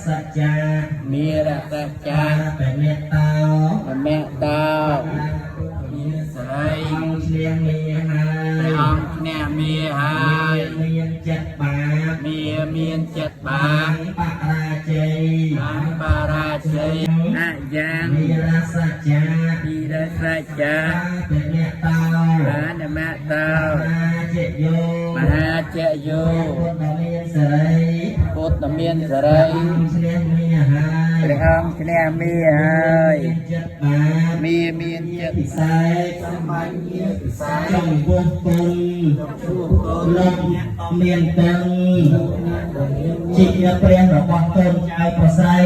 សច្ចា មេរសច្ចា បមេតោ មៈតោមានសរី អង្គឈ្នះមាហើយ ព្រះអង្គឈ្នះមាហើយ មានចិត្តបាប មាមានចិត្តបាប បរាជ័យ បានបរាជ័យអយ៉ាង មេរសច្ចា ពីរសច្ចា បមេតោ បានមៈតោ មហាជយោ មហាជយោ ពុទ្ធមានសរី ពុទ្ធមានសរី អង្គឈ្នះមាហើយ ព្រះអង្គឈ្នះមាហើយ មានចិត្តបាប មាមានចិត្ត ពិសេស សម័យជាពិសេស ចំពោះគុណ ជួបកូន លោកមានពឹងជាព្រះរបស់កូនចៅប្រស័យ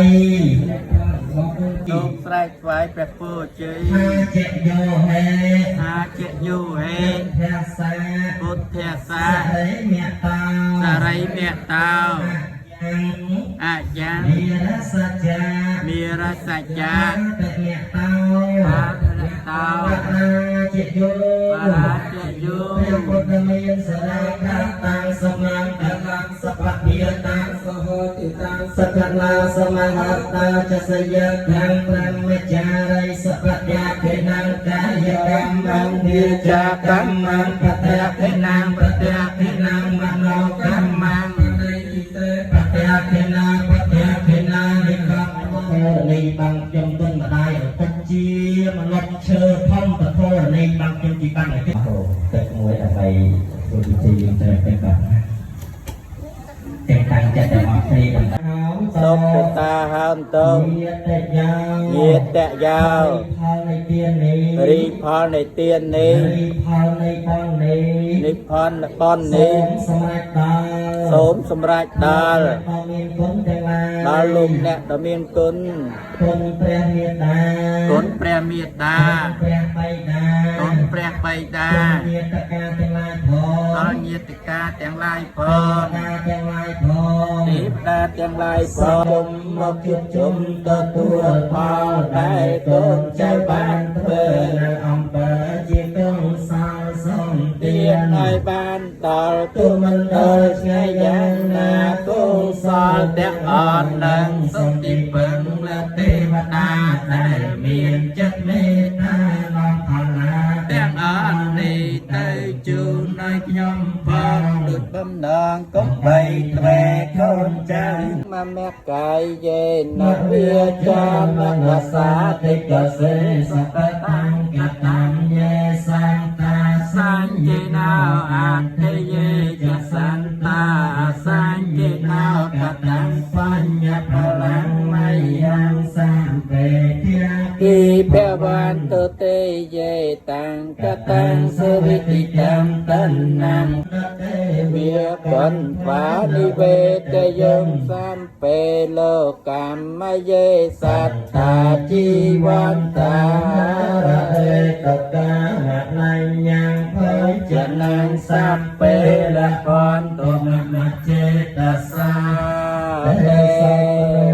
សូមស្រែកថ្វាយព្រះពរជ័យ ថាជាយោហេ អាជយោហេ ភាសា ពុទ្ធសា សរិមេតា សរិមេតោ យ៉ាង អយ៉ាង និរសច្ចា មេរសច្ចា បមេតោ បារតោ បរាជយោ បរាជយោ ព្រះពុទ្ធមានសរាកាតាំងសមាំកលំសពនិយតាំងសហតិតាំងសកលាសមហតាចសយកាំព្រមចារិសពយាខេណងកាយកម្មងវិចាកម្មងបតៈខេណងបតៈខេណងមโนកម្មងរិទេបតៈខេណងបតៈខេណងនិកម្មធរណីបាំងខ្ញុំទុនម្ដាយឪពុកជាមនុស្យឈើធំពធរណីបាំងខ្ញុំទីបាំងឲ្យទឹកមួយដើម្បីធ្វើពិធីយើងត្រូវទៅបាទទាំងតាំងចិត្តទាំងអស់គ្នាដើម្បី សូមមេត្តាហោនតោ ញាតិយោ ញាតយោ ផលនៃទាននេះ រីផលនៃទាននេះ រីផលនៃបុណ្យនេះ និផលបុណ្យនេះ សូមសម្រេចដល់ សូមសម្រេចដល់ ដល់មានគុណទាំងឡាយ ដល់លោកអ្នកដ៏មានគុណ គុណព្រះមេត្តា គុណព្រះមេត្តា ព្រះបិតា គុណព្រះបិតា គុណញាតិកាទាំងឡាយផង ដល់ញាតិកាទាំងឡាយផ ទេ ង វតាទាំងឡាយផង ទេវតាទាំងឡាយផ សូ ង មមកជួបជុំទទួលផលដែលកូនចៅបានធ្វើនៅអំពើជាកុសលសូម ទា ទា ន ន ឲ្យបានដល់ ទោះមិនដល់ឆ្ងាយយ៉ាងណាកុសល ទាំងអស់នឹង សូមទីពឹងលើទេវតាដែលមានចិត្តមេត្តានាំផលណា ទាំងអស់នេះទៅជូនឲ្យខ្ញុំផងដូចបំណងកុំបីទ្វេកូនចៅមមកាយយេនវាចាមនសា តិកសេសតតាំងកតាំយេសន្តា សញ្ញណោអតិយេចសន្តាសញ្ញណោកតាំង បញ្ញផលាំងមយ៉ាងសំពេធា គីភវន្តទេយេតាំងកតាំងសុវិតិតាំតណ្ណੰ ទេ វាកន្វានិវេតយងសំពេលោកកម្មយេសត្តាជីវន្តា រអេតកាមណញ្ញងភយ ច ច នੰ នੰ ស ស ពេ ពេ ល ល ភន្តុ តុមមចេតស